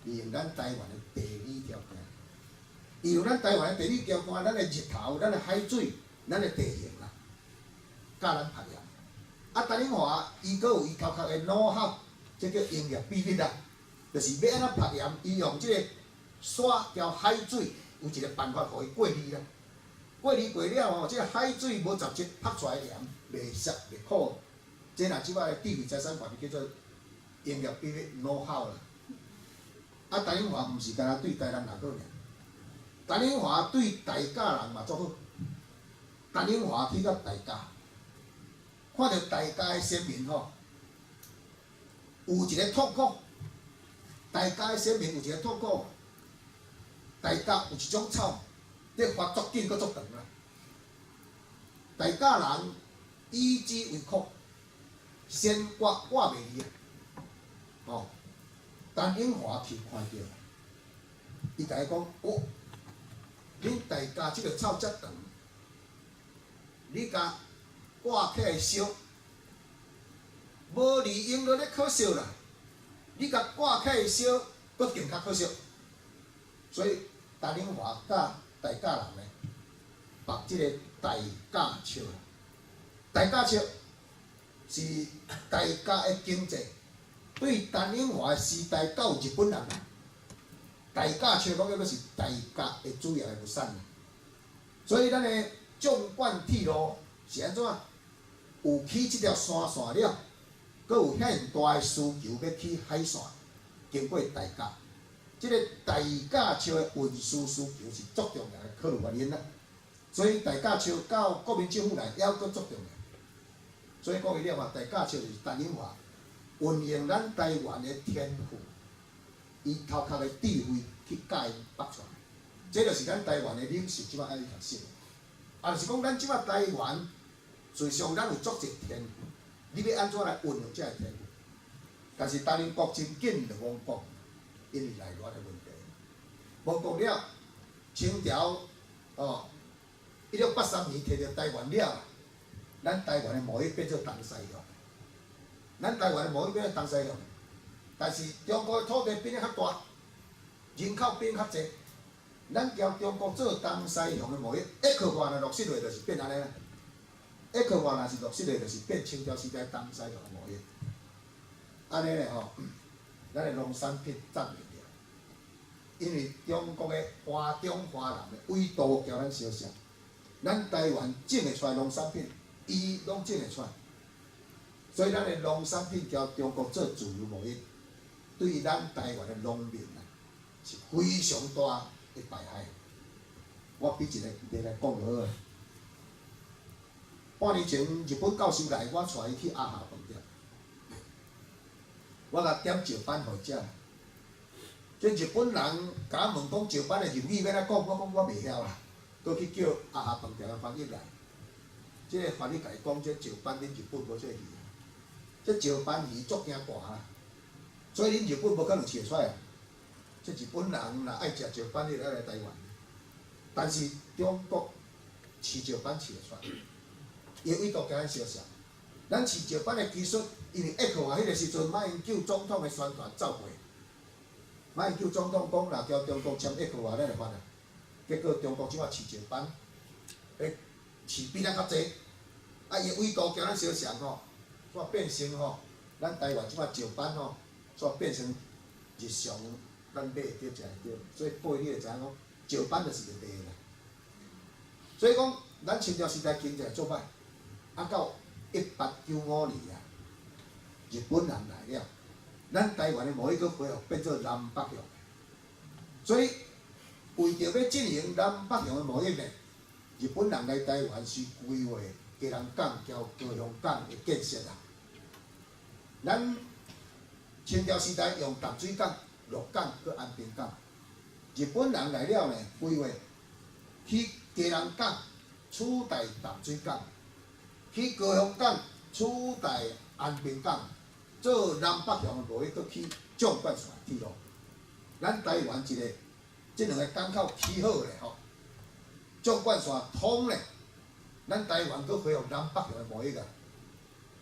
利用咱台灣的地理條件，利用咱台灣的地理條件，咱的日頭、咱的海水、咱的地形啦，教咱曝鹽。啊，陳永華伊閣有伊頭殼的腦殼，這叫營業秘密啊，就是欲按怎曝鹽，伊用這個沙交海水，有一個辦法予伊過濾啦。過濾過了吼，這個海水無雜質，曝出來的鹽袂澀袂苦。這若這擺的智慧財產權叫做營業秘密腦殼啦。啊，陳永華毋是干焦對台南人好爾，陳永華對大甲人嘛足好。陳永華去到大甲，看著大甲的先民吼，有一个痛苦。大甲的先民有一个痛苦，大甲有一種草，咧發足緊閣足長啦。大甲人以之為苦，先割割袂離啊！吼，陳永華去看著，伊共伊講：哦，恁大甲這个草遮長，你共割起來燒，無利用就咧可惜啦。你共割起來燒，閣更較可惜。所以陳永華教大甲人呢，曝這个大甲笑。大甲笑是大甲的經濟，對陳永華的時代到日本人啊，大甲笑講叫做是大甲的主要的物產。所以咱的縱貫鐵路是按怎？有起這條山線了，閣有遐爾大的需求欲起海線，經過大甲，這個大甲笑的運輸需求是足重要的考慮原因啦。所以大甲笑到國民政府來，猶閣足重要。所以講伊了嘛，大甲笑就是陳永華運用咱台灣的天賦，伊頭殼的智慧去教𪜶曝出來，這就是咱台灣的領袖這擺愛學習。啊，就是講咱這擺台灣，事實上咱有足濟天賦，你欲按怎來運用這个天賦？但是大林國真緊就亡國，因為內亂的問題。亡國了，清朝哦，1683年提著台灣了，咱台灣的貿易變做東西向，咱台灣的貿易變做東西向，但是中國的土地變得較大，人口變較濟，咱交中國做東西向的貿易，愛克華若落實落就是變按呢啦。愛克華若是落實落，就是變清朝時代東西向的貿易。按呢咧吼，咱的農產品佔袂著，因為中國的華中華南的緯度交咱相像，咱台灣種會出來農產品，伊攏種會出來，所以咱的農產品交中國做自由貿易，對咱台灣的農民啊是非常大的敗害。我比一個例來講就好啊。半年前日本教授來，我帶伊去阿霞飯店，我共點石斑予伊食。這日本人共我問講石斑的日語欲按怎講，我講我袂曉啦，閣去叫阿霞飯店的翻譯來。這个翻譯共伊講，這石斑恁日本無這個魚，這石斑魚足驚寒啦，所以恁日本無可能飼會出來。這日本人若愛食石斑，你就愛來台灣。但是中國飼石斑飼會出來，伊緯度共咱相像。咱飼石斑的技術，因為愛克華彼个時陣，馬英九總統的宣傳走過，馬英九總統講，若交中國簽愛克華，咱會發啊。結果中國這擺飼石斑，飼比咱較濟，啊，伊緯度共咱相像吼，煞變成吼，咱台灣這擺石斑吼，煞變成日常咱買會著食會著，所以各位你會知影講，石斑就是個例啦。所以講，咱清朝時代經濟足歹，啊到1895年啊，日本人來了，咱台灣的貿易閣恢復變做南北向，所以為著欲進行南北向的貿易呢，日本人來台灣是規劃基隆港交高雄港的建設啊。咱清朝時代用淡水港、鹿港閣安平港，日本人來了呢，規劃去基隆港取代淡水港，去高雄港取代安平港，做南北向的貿易，閣起縱貫線鐵路。咱台灣一個這兩個港口起好咧吼，縱貫線通咧，咱台灣閣恢復南北向的貿易啊。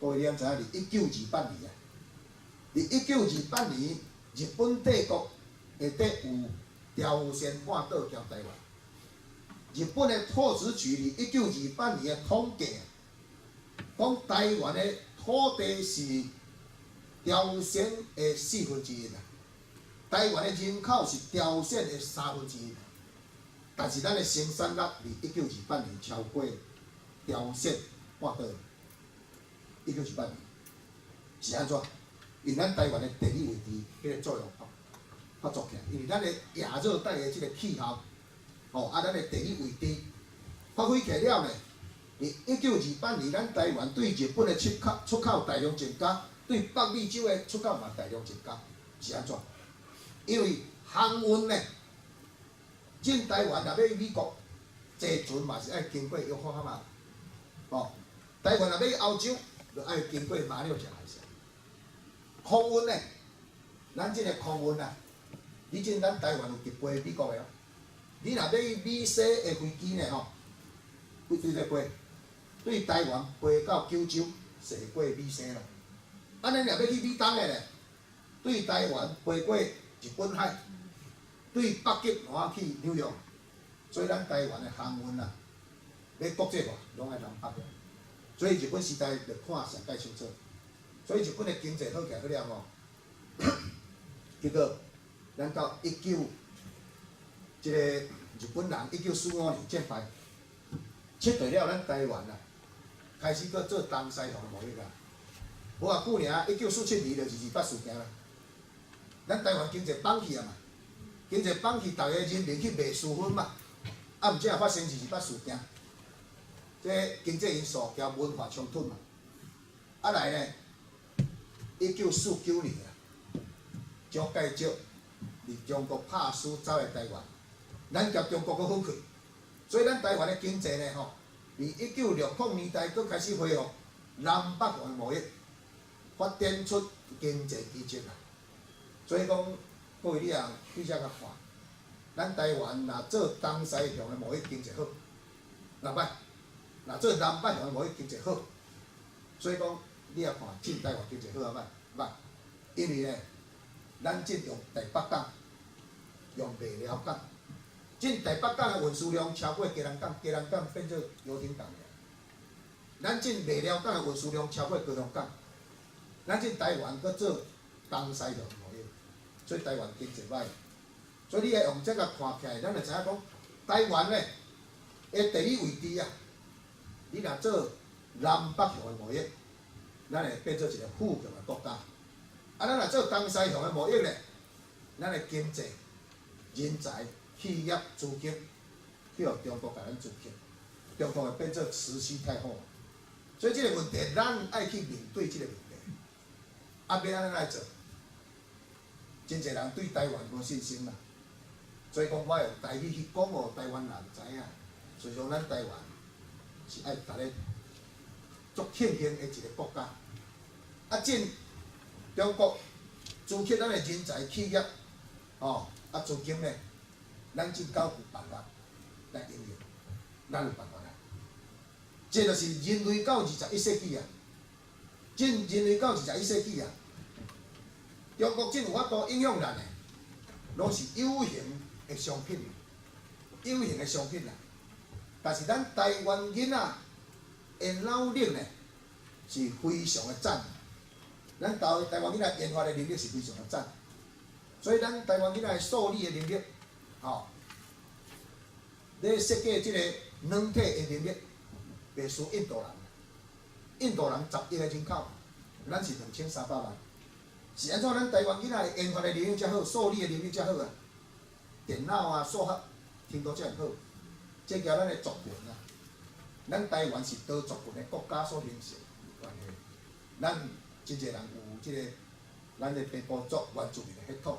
各位你敢知影？佇1928年啊，佇1928年，日本帝國下底有朝鮮半島兼台灣。日本的拓殖局佇1928年的統計，講台灣的土地是朝鮮的四分之一啦，台灣的人口是朝鮮的三分之一，但是咱的生產力佇一九二八年超過朝鮮半島。一九二八年是按怎？因為咱台灣的地理位置彼個作用發作起來，因為咱的亞熱帶的這個氣候，吼啊，咱的地理位置發揮起來了呢。佇一九二八年，咱台灣對日本的出口大量增加，對北美洲的出口嘛大量增加，是按怎？因為航運呢，進台灣若欲去美國，坐船嘛是愛經過約克哈馬，吼，台灣若欲去歐洲，就愛經過馬六甲海峽。空運呢，咱這個空運啊，你進咱台灣有直飛美國的哦，你若欲去美西的飛機呢吼，對對飛？對台灣飛到九州，踅過美西啦。按呢若欲去美東的咧，對台灣飛過日本海，對北極挪去紐約，所以咱台灣的航運啊，欲國際化，攏愛南北的。所以日本時代就看上蓋清楚。所以日本的經濟好起來好了吼，結果咱到一九，這個日本人1945年戰敗，撤退了，咱台灣啊，開始閣做東西向貿易啊。無偌久爾，1947年就二二八事件啦。咱台灣經濟崩去啊嘛，經濟崩去，逐个人民去賣私分嘛，啊，毋才會發生二二八事件。這經濟因素加文化衝突嘛。啊來呢，1949年啊，蔣介石佇中國拍輸走來台灣，咱共中國閣好起，所以咱台灣的經濟呢吼，佇1960年代閣開始恢復南北向貿易，發展出經濟奇蹟啊！所以講，各位你也對這共看，咱台灣若做東西向的貿易經濟好，若歹；若做南北向的貿易經濟好，所以講你也看進台灣經濟好啊歹？歹，因為呢，咱進用台北港，用麥寮港，進台北港的運輸量超過基隆港，基隆港變做遊艇港。咱進麥寮港的運輸量超過高雄港，咱進台灣閣做東西向貿易，所以台灣經濟歹。所以你愛用這個看起來，咱就知影講，台灣呢，的地理位置啊，你若做南北向的貿易，咱會變做一個富強的國家。啊，咱若做東西向的貿易咧，咱的經濟、人才、企業、資金，去予中國共咱資金，中國會變做慈禧太后。所以這個問題，咱愛去面對這個問題。啊，欲按怎來做？真濟人對台灣無信心啦。所以講，我用台語去講予台灣人知影，實際上咱台灣是愛逐个足慶幸的一個國家。啊，進中國資給咱的人才、企業，吼，啊資金呢，咱真夠有辦法來應用，咱有辦法啦。這就是人類到二十一世紀啊，進人類到二十一世紀啊，中國真有法度影響咱的，攏是有形的商品，有形的商品啦。但是咱台灣囡仔的腦力呢，是非常的讚。咱台灣囡仔研發的能力是非常的讚，所以咱台灣囡仔的數理的能力，吼，咧設計這個軟體的能力，袂輸印度人。印度人10億個人口，咱是2300萬。是按怎？咱台灣囡仔的研發的能力遮好，數理的能力遮好啊，電腦啊、數學程度遮爾好，這共咱的族群啊，咱台灣是多族群的國家所形成的關係。咱真濟人有這個咱的平埔族原住民的血統，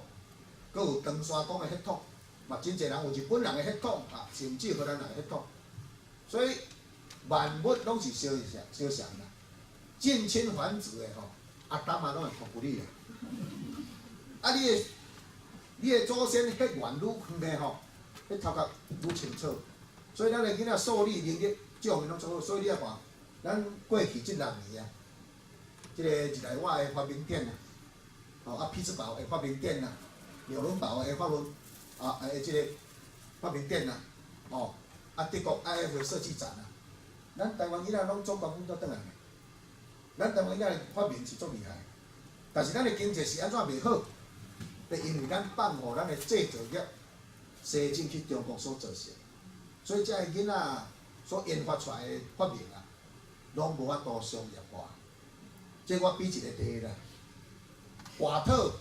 閣有唐山公的血統，嘛真濟人有日本人的血統啊，甚至荷蘭人的血統。所以萬物攏是相像相像啦，近親繁殖的吼，阿達嘛攏會服你啊。啊，你的祖先血緣愈遠的吼，彼頭殼愈清楚。所以咱的囡仔數理能力這方面攏做好。所以你也看，咱過去這六年啊，這個日內瓦的發明展啊，吼啊匹茲堡的發明展啊，紐倫堡的發明啊，這个發明展啊，哦，啊德國 IF 設計展啊，咱台灣囡仔攏總冠軍才轉來。咱台灣囡仔發明是足厲害，但是咱的經濟是按怎袂好？就因為咱放予咱的製造業西進去中國所造成，所以這个囡仔所研發出來的發明啊，攏無法度商業化。這我比一個例啦，瓦特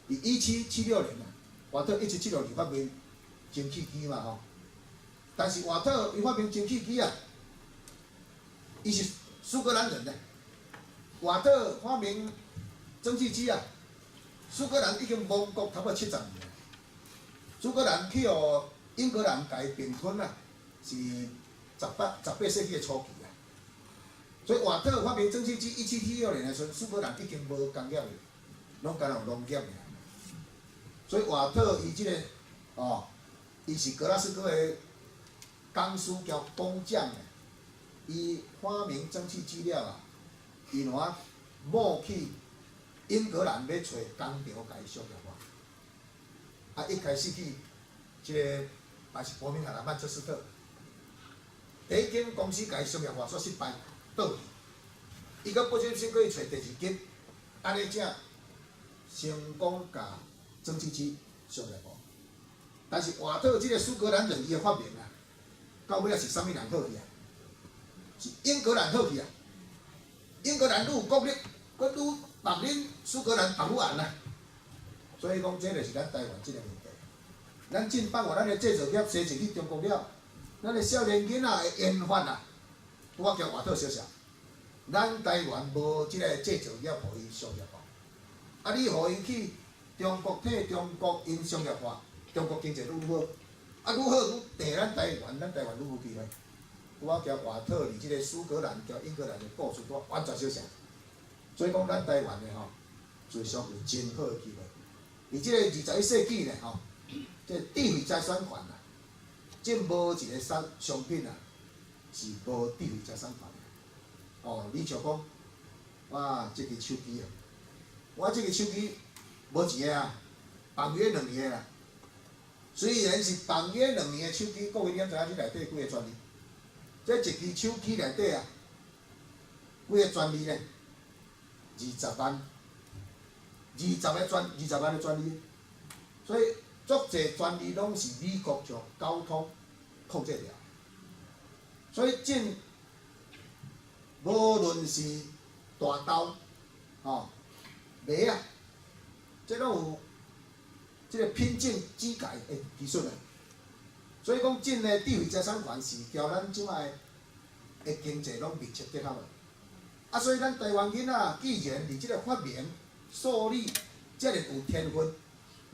佇1776年啊，瓦特1776年發明蒸汽機嘛吼，但是瓦特伊發明蒸汽機啊，伊是蘇格蘭人呢。瓦特發明蒸汽機啊，蘇格蘭已經亡國差不多70年。蘇格蘭去予英格蘭共伊併吞啊，是18世紀的初期啊。所以瓦特發明蒸汽機1776年的時陣，蘇格蘭已經無工業了，攏干焦農業爾。所以瓦特伊這个哦，伊是格拉斯哥的工師兼工匠的，伊發明蒸汽機了啊，伊挪冒去英格蘭欲揣工廠共伊商業化。啊，一開始去這个嘛是伯明翰啊，曼徹斯特，第一間公司共伊商業化煞失敗，倒去。伊閣不小心閣去揣第二間，按呢才成功共蒸汽機商業化。但是瓦特這个蘇格蘭人伊的發明啊，到尾仔是啥物人好去啊？是英格蘭好去啊！英格蘭愈有國力，閣愈縛恁蘇格蘭縛愈絚啊！所以講，這就是咱台灣這个問題。咱進放予咱的製造業西進去中國了，咱的少年囡仔的研發啊，拄仔共瓦特相像。咱台灣無這個製造業予伊商業化，啊，你予伊去中國替中國𪜶商業化，中國經濟愈好，啊，愈好愈綴咱台灣，咱台灣愈無機會。拄仔共瓦特佇這個蘇格蘭佮英格蘭的故事，拄完全相像。所以講，咱台灣的吼，事實上有真好的機會。佇這個21世紀呢，吼，這個智慧財產權啊，這無一個商品啊，是無智慧財產權的。哦，你像講，哇，這支手機啊，我這支手機無錢的啊，綁約兩年的啦。雖然是綁約兩年的手機，各位你敢知影這內底幾个專利？這一支手機內底啊，幾个專利呢？20萬，20萬个專利。所以足濟專利攏是美國從高通控制著。所以這無論是大豆、吼麥仔，這攏有這個品種指改的技術啊。所以講，這个智慧財產權是交咱這擺的經濟攏密切結合的。啊，所以咱台灣囡仔既然佇這个發明、數理遮爾有天分，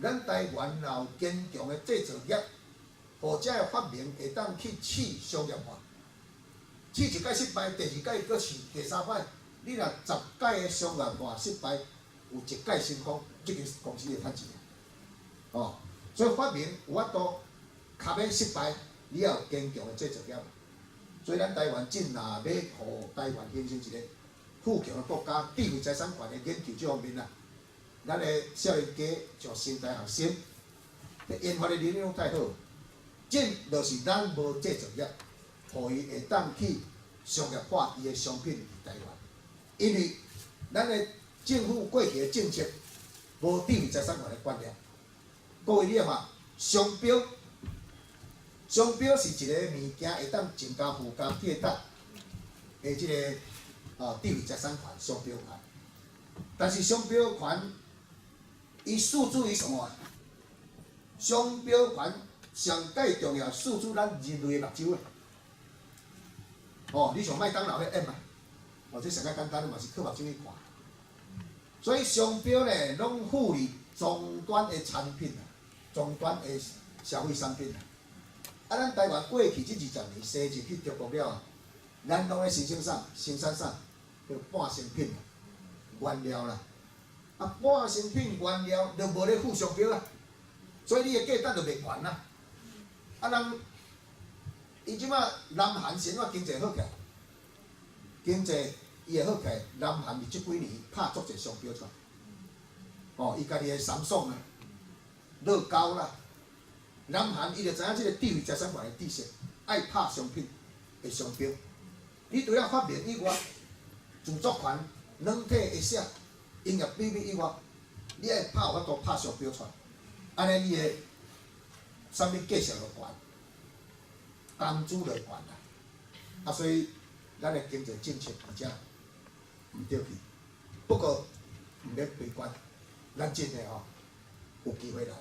咱台灣若有堅強的製造業，予這个發明會當去試商業化。試一擺失敗，第二擺閣試，第三擺，你若10擺的商業化失敗，有一擺成功，這間公司會趁錢。哦，所以發明有法度較免失敗，你要有堅強的製造業。所以咱台灣真若欲予台灣形成一個富強的國家，智慧財產權的研究這方面啊，咱的少年家像新大學生，研發的能力攏太好，這就是咱無製造業，予伊會當去商業化伊的商品佇台灣。因為咱的政府過去的政策無智慧財產權的觀念。各位你看，商標，商標是一個物件會當增加附加價值的這个啊智慧財產權商標權。但是商標權，伊訴諸於什麼？商標權上蓋重要，訴諸咱人類的目睭的。哦，你像麥當勞彼 M 啊，哦，這上較簡單，嘛是靠目睭去看。所以商標呢，攏賦予終端的產品啊，終端的消費產品啊。啊，咱台灣過去這20年西進去中國了啊，咱攏咧生產啥？生產啥？叫半成品啊，原料啦。啊，半成品原料就無咧附商標啊，所以你的價值就袂懸啦。啊，人伊這擺南韓是按怎經濟好起來？經濟伊會好起來，南韓佇這幾年拍足濟商標出來。哦，伊家己的三星啊，樂高啦。南韓伊就知影這個智慧財產權的知識，愛拍商品的商標。你除了發明以外，著作權軟體會寫，營業秘密以外，你愛拍有法度拍商標出來，按呢你的產品價值就懸，工資就懸啦。啊，所以咱的經濟政策佇遮毋對去。不過毋免悲觀，咱真的吼有機會來，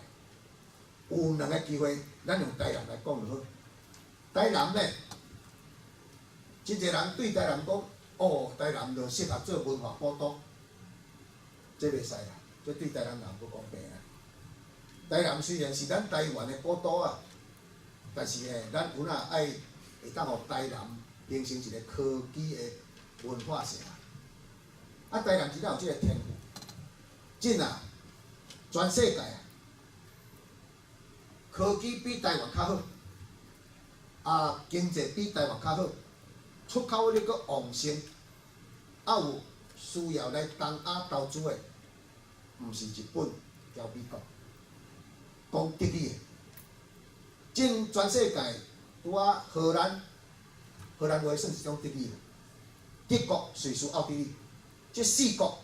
有兩個機會，咱用台南來講就好。台南呢，真濟人對台南講，哦，台南就適合做文化古都，這袂使啦，這對台南人無公平啊。台南雖然是咱台灣的古都啊，但是呢，咱有哪愛會當予台南形成一個科技的文化城。啊，台南真正有這個天賦，真啊，全世界啊，科技比台灣較好，啊，經濟比台灣較好，出口率閣旺盛，啊有需要來東亞投資的，毋是日本、交美國，講德語的，進全世界拄仔荷蘭，荷蘭話算是講德語，德國、瑞士、奧地利，這四國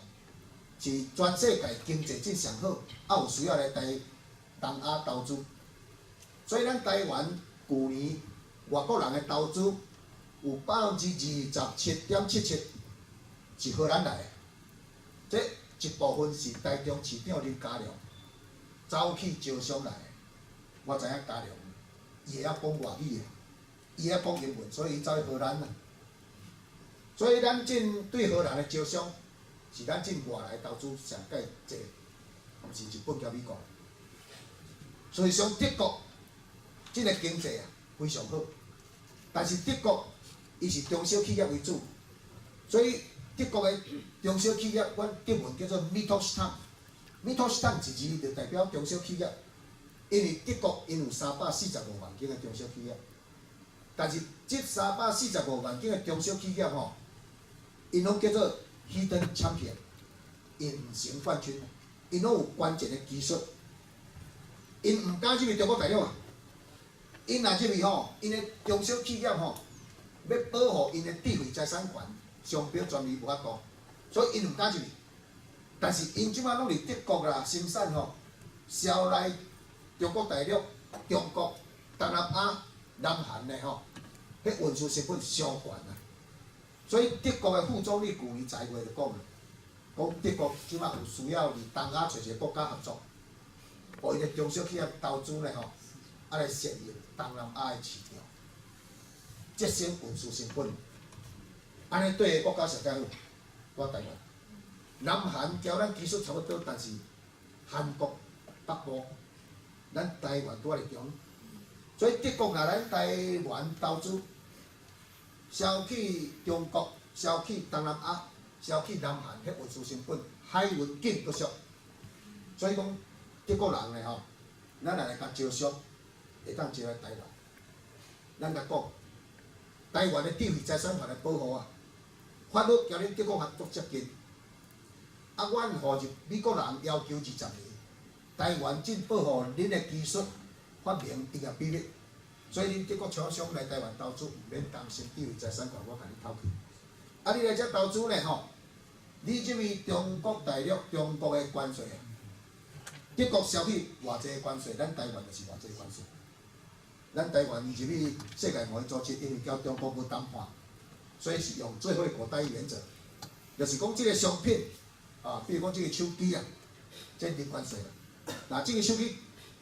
是全世界經濟真上好，啊有需要來台東亞投資，所以咱台灣舊年外國人的投資有27.77%是荷蘭來的，這一部分是台中市長林佳龍走去招商來的。我知影佳龍伊會曉講外語的，伊會曉講英文，所以伊走去荷蘭啦。所以咱進對荷蘭的招商，是咱進外來投資上蓋濟，毋是日本佮美國。事實上，德國這個經濟啊非常好，但是德國伊是中小企業為主，所以德國的中小企業，阮德文叫做 Mittelstand，Mittelstand 一字就代表中小企業，因為德國𪜶有345萬間的中小企業，但是這三百四十五萬間的中小企業吼，𪜶攏叫做 hidden champion，隱形冠軍，𪜶攏有關鍵的技術，𪜶毋敢入去中國大陸啊，𪜶若入去吼，𪜶的中小企業吼，欲保護𪜶的智慧財產權、商標專利無法度，所以𪜶毋敢入去。但是𪜶這擺攏佇德國啦生產吼，銷來中國大陸、中國、東南亞、南韓的吼，彼運輸成本傷懸啊。所以德國的副總理舊年10月就講啦，講德國這擺有需要佇東亞揣一個國家合作，予𪜶的中小企業投資咧吼，啊來適應東南亞的市場，節省運輸成本。按呢對國家上較好，我台灣。南韓交咱技術差不多，但是韓國北部，咱台灣拄仔佇中，所以德國若來台灣投資，銷去中國、銷去東南亞、銷去南韓，彼運輸成本海運緊閣俗。所以講德國人咧吼，咱若來共招商，會當招來台灣。咱共講，台灣的智慧財產權的保護啊，法律交恁德國較足接近。啊，阮予入美國人要求20年，台灣真保護恁的技術發明營業秘密，所以恁德國廠商來台灣投資，毋免擔心智慧財產權我共你偷去。啊，你來遮投資呢吼，你入去中國大陸、中國的關稅啊，德國收去偌濟關稅，咱台灣就是偌濟關稅。咱台灣入去世界貿易組織，因為交中國無談判，所以是用最惠國待遇原則，就是講這個商品啊，比如講這個手機啊，這零關稅啦。若這個手機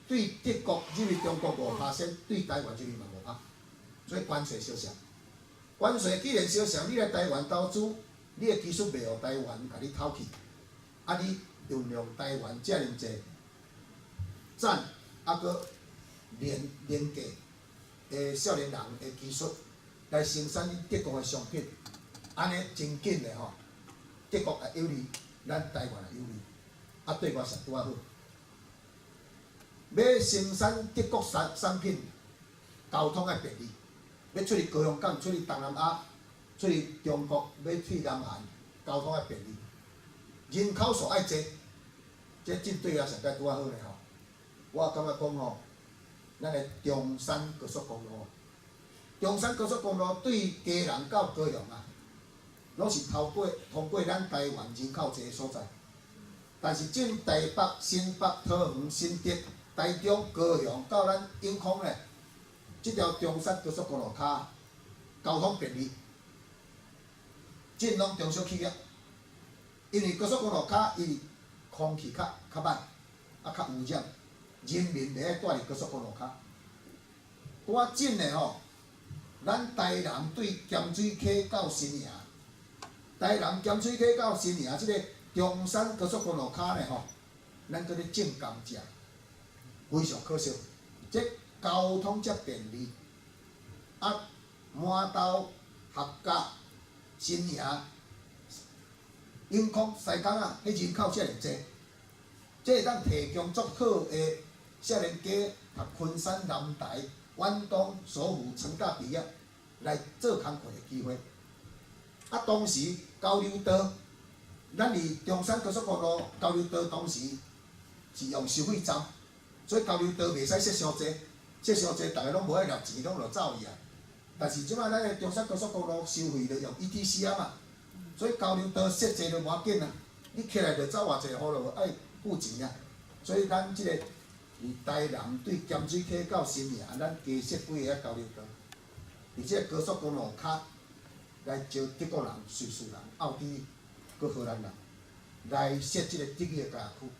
對德國入去中國5%，對台灣入去嘛5%，所以關稅相像。關稅既然相像，你來台灣投資，你的技術袂予台灣共你偷去，啊，你運用台灣遮爾濟讚，啊，閣廉廉價的少年人的技術來生產恁德國的商品，按呢真緊的吼，德國也有利，咱台灣也有利，啊對外上拄仔好。欲生產德國產品，交通愛便利，欲出去高雄港、出去東南亞、出去中國、欲去南韓，交通愛便利。人口數愛濟，這針對啊上蓋拄仔好咧吼。我感覺講吼，咱的中山高速公路，中山高速公路對基隆到高雄啊，攏是透過通過咱台灣人口濟的所在。但是進台北、新北、桃園、新竹、台中、高雄到咱永康咧，這條中山高速公路較交通便利，進攏中小企業，因為高速公路較伊空氣較較歹，啊較污染，人民袂愛蹛佇高速公路跤。拄仔進的吼，咱台南對鹹水溪到新營，台南鹹水溪到新營這個中山高速公路跤呢吼，咱閣咧種甘蔗，非常可惜，這交通遮便利，啊滿洲、客家、新營、永康、西港仔，彼人口遮爾濟，這會當提供足好的少年家讀昆山、南台、遠東、首府、成大畢業來做工課的機會。啊，當時交流道，咱佇中山高速公路交流道當時是用收費站，所以交流道袂使設傷濟，設傷濟逐个攏無愛納錢，攏就走去啊。但是這擺咱的中山高速公路收費就用 ETC 啊嘛，所以交流道設濟就無要緊啊，你起來就走偌濟號就愛付錢啊。所以咱這個佇台南對鹹水溪到新營，咱加設幾个交流道，佇這個高速公路跤來招德國人、瑞士人、奧地利、閣荷蘭人來設這個德語的教學區。